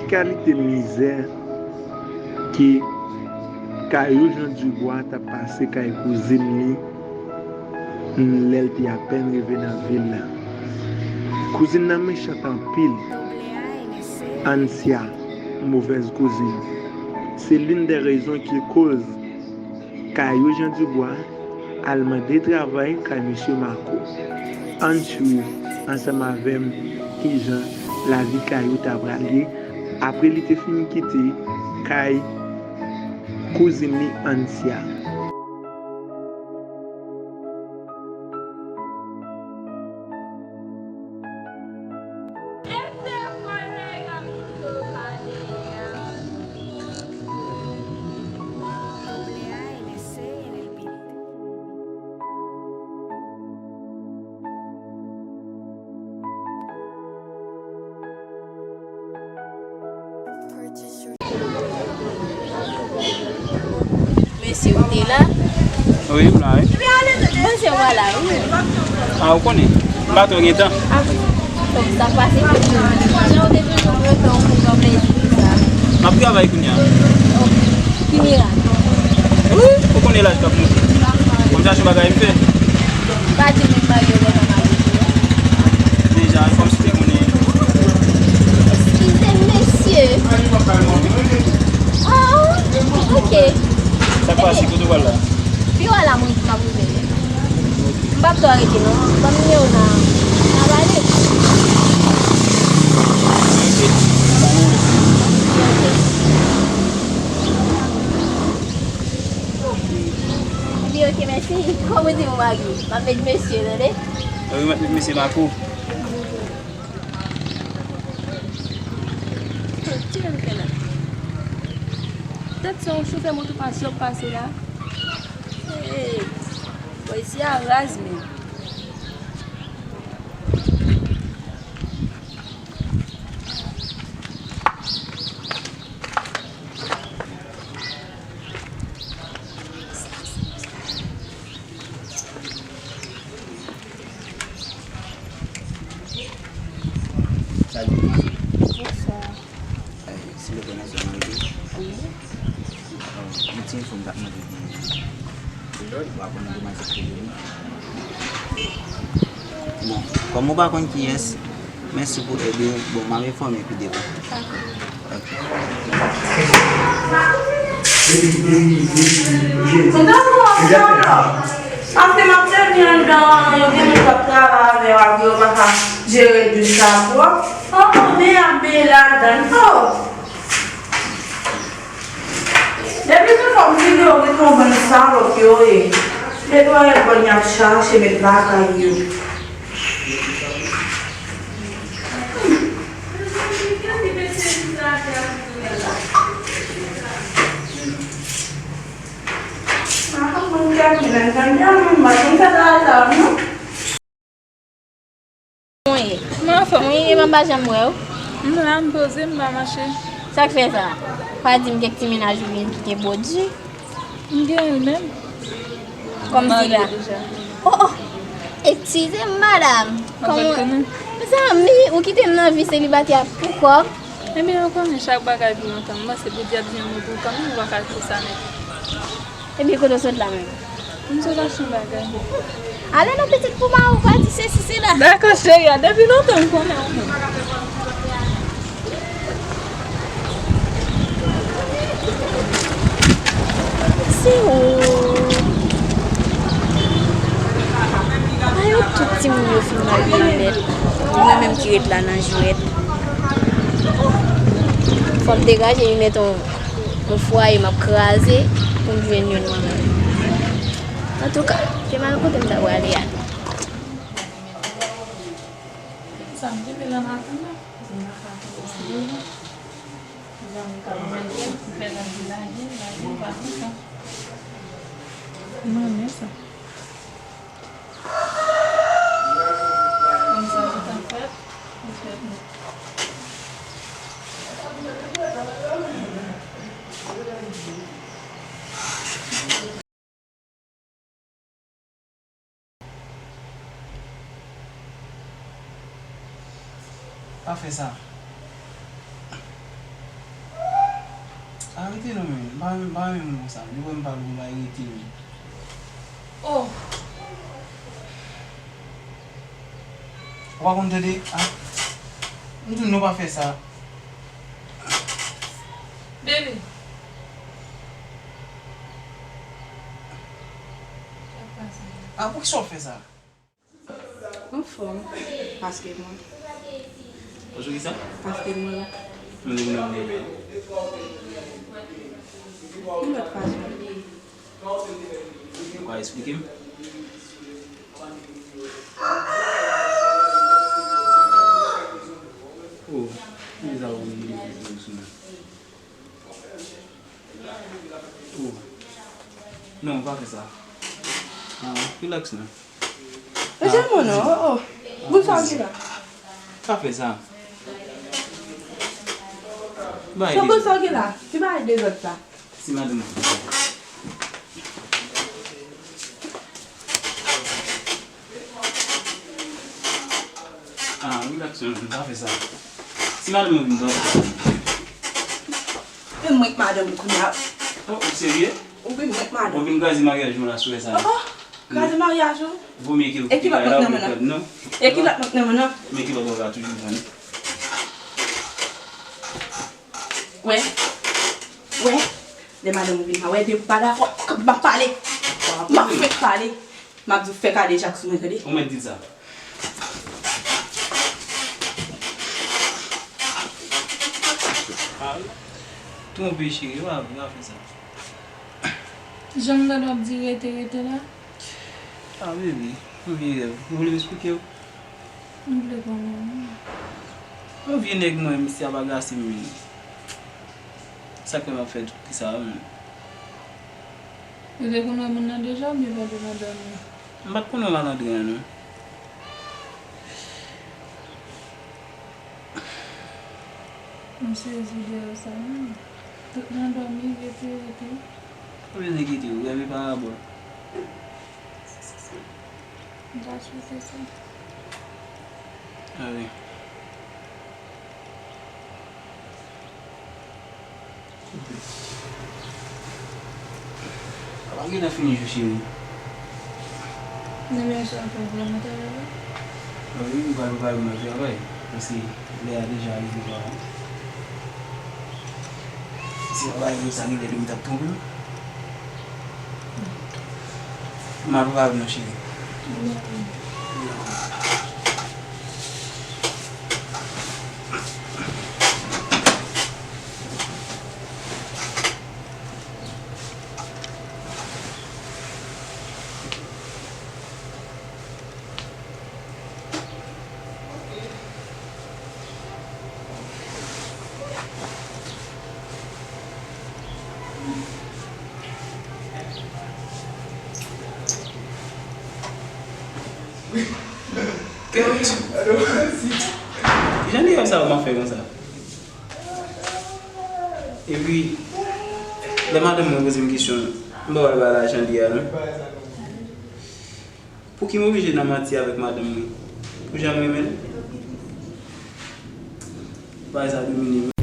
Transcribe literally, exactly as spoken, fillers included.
Kalite mizè ke Kayou Jan Dibwa t ap pase kay kouzin li lè l te apèn rive nan vil la. Kouzin nan mechant anpil. Ansia, movèz kouzin. Se l'une des raisons ki koz Kayou Jan Dibwa al mande travay kay mesye Mako. Ann swiv ansanm avè m kijan lavi Kayou ta pral ye apre li te fin kite kay kouzin li Ansia. Mesye, ou te la? Wi, m la, wi. Mesye, w pa la, wi. A, ou konnen. M pa twò gen tan. A, bon. Sa pase. Jan ou te toujou pran tan pou fè plezi sa. M ap travay kounye a. Ki mirak? Wi, ou konnen laj k ap monte. Fò m chache yon bagay m fè. Pa di m ou marye, ou gentan marye tou. Deja, kòmsi te konnen. Eskize m, mesye. Ah, ok. Sa k pase, kote w pral la? Pi w al la, mwen, m ap rive. M p ap twò rete, non. Ban m nimewo w nan, nan pale. Ok. Ok. Epi, ok, mèsi. Kòman w di m ou marye? M ap met mesye, tande? Wi, m ap met mesye Mako. Ki lè m fè la? Tèt se yon chofè moto pase w ap pase la. Hey, bòy, isi a raz menm. Salut, maman. Bonsoir. Eh, silvouplè, nan zòn nan, wi. Wi. Oh, yon ti enfo m t ap mande pou ou. Ou pa konnen demoiselle ki rele m? Bon, kòm ou pa konn kiyès, mèsi pou èd ou. Bon, m ap enfòme pi devan. Dakò. Ok. Mwen ta pran sa la. Paske m ap sèvi anndan, yo gen moun k ap travay avè w, ak yo pa ka jere dous la twòp. An, an, men ap beye ladan, oh. Depi se fòm videyo ret yon bann salòp yo ye. Netwaye bòn y ap chache met lakay yo. Mwen ye. Kòman w fè? Mwen ye, m pa janm wè w. M la, m poze, m pa mache. Sa k fè sa? Pa di m kèk ti mennaj ou vin kite bò di. M gen l menm. Kòmsi la. Oh, oh. Eskize m, madanm. Kòman? Mezanmi, ou kite m nan vi selibatè pou kòb. Ebyen, ou konnen chak bagay pou yon tan. M panse Bondye ap di yon mo pou ou kanmenm, ou pa ka kite sa nèt. Ebyen, kote w sot la menm? M sot achte yon bagay. Ale non pitit pou mari w pa di sesi sela. Dakò, cheri a, depi lontan m konnen w menm. Se ou. Ay, tout timoun yo fin marye nèt. Mwen menm ki ret la nan jwèt. Fò m degaje m met yon yon fwaye m ap kraze pou m jwenn youn mwen menm. Antouka, se mal kote m ta prale a. Mwen renmen sa. Pa fè sa. Arete non, men. M pa renmen, m pa renmen moun konsa. Depi m pale, m pa arete, men. Oh! Ou pa konn tande? Ah. M di w non, pa fè sa. Baby. Ah, poukisa w fè sa? Anfòm. Paske mwen. Ou sou ki sa? Paske mwen la. Mwen di mwen menm. Yon lòt fason. Ou ka eksplike m? Oh, men sa ou vin de sou mwen. Oh. Non, pa fè sa. Ah, relax non. Mezanmi non, oh, oh. Bon, sa w gen la? Pa fè sa. Bay. Bon, sa w gen la? Ki bagay dezòd sa? Si madanm ou. Ah, relax non, pa fè sa. Si madanm ou vin, pa fè sa. E mwen k madanm ou kounye a. Oh, ou serye? Wi, mwen k madanm. Ou vin kraze maryaj mwen la, swè sa. Oh, oh. Kraze maryaj ou? Vomye ke ou kite la, ou pèd non. E kilòt mwen k nan men nan? Men kilòt ou ka toujou jwenn. Wè. Wè. Lè madanm ou vin la, wè, depi w pa dakò, m ap pale. M ap fèk pale. M ap di w fè kadejak sou mwen, tande? Ou mèt di l sa. Twonpe cheri, pa, pa fè sa. Jan m tande w ap di rete, rete la. Ah, baby, yon vye rèv. Ou vle m esplike w? M vle konnen, wi. Yon vye nèg mwen, misye ap agase m, wi. Sa k fè m ap fè tout kisa a, wi. Ou te konn wè moun nan deja oubyen pa t konn wè l? M pa t konn wè malandren an, non. M sezi de sa menm. Tout nan dòmi, rete, rete. Ou bezwen kite, ou reve parabòl. M ta swete sa. Ah wi. Apa gen nan fini jou, cheri? Nan men sa fè vre nan travay. Ah wi, m pral prepare m nan travay. Paske lè a deja rive la. Si w pa rive sa, gen lè demen t ap twonpe m. M ap prepare m nan, cheri. Jan de sa w ap fè konsa? Epi, lè madanm mwen poze m kesyon, m pa pral bay lajan li a, non. Pouki m oblije nan manti avèk madanm mwen? Pou jan m renmen l? Bagay sa domine m.